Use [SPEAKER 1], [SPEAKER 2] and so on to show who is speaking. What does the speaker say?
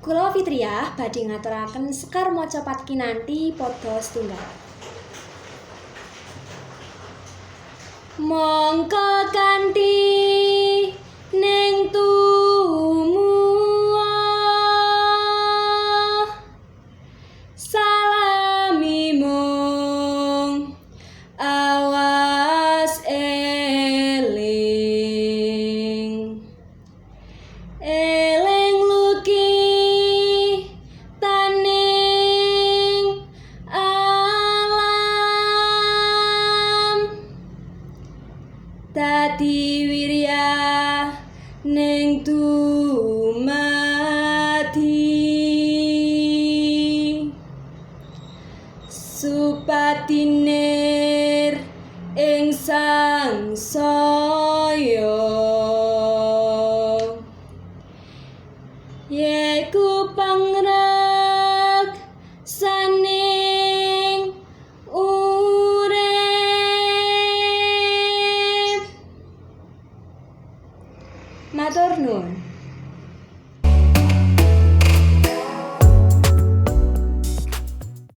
[SPEAKER 1] Kula Fitriyah badhe ngaturaken sekar macapat kinanti pada setunggal. Mongko kanthi ning tumuwa salami mung awas eling eling luki taning alam dadi wirya ning dumadi supatinir ing sangsaya yeku pangreksaning urip. Matur nuwun.